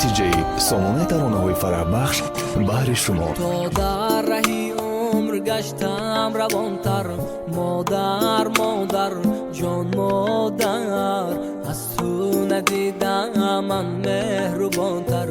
TJ, сомонаи таронаҳои фараҳбахш баҳри шумо. То дар раҳи умр гаштам равонтар, модар, модар, ҷон модар, аз ту надидам ман меҳрубонтар.